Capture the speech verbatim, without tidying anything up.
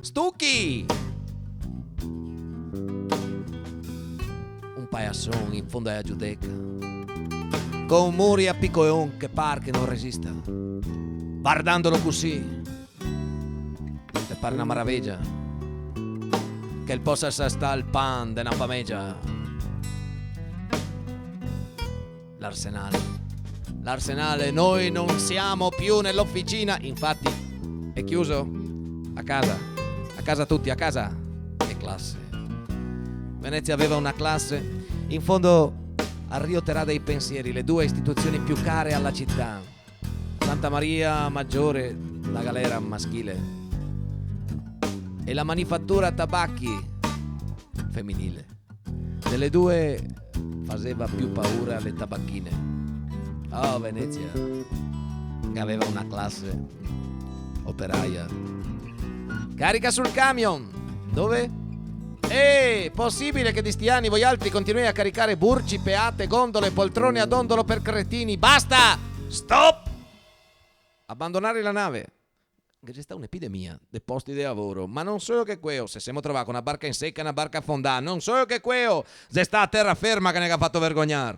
Stucchi! Un paiason in fondo a la Giudeca, con muri a picoeon che par che no resista. Vardandolo cusì, te par na maravegia che el posa sastà el pan de na famegia. L'Arsenale. L'Arsenale, noi non siamo più nell'officina, infatti è chiuso. A casa, a casa tutti, a casa. Che classe. Venezia aveva una classe. In fondo al Rio Terà dei Pensieri, le due istituzioni più care alla città. Santa Maria Maggiore, la galera maschile, e la manifattura tabacchi femminile. Dele due faseva più paura le tabachine. Oh, Venezia, che aveva una classe operaia. Carica sul camion! Dove? Eh, posibile che di sti ani voialtri continuè a caricare burci, peate, gondole, poltrone a dondolo per cretini? Basta! Stop! Abbandonare la nave. Ghe xe stà un'epidemia de posti de lavoro, ma no solo che queo, se semo trovà co na barca in seca e na barca afondà, no solo che queo, xe stà a teraferma che ne ga fato vergognar.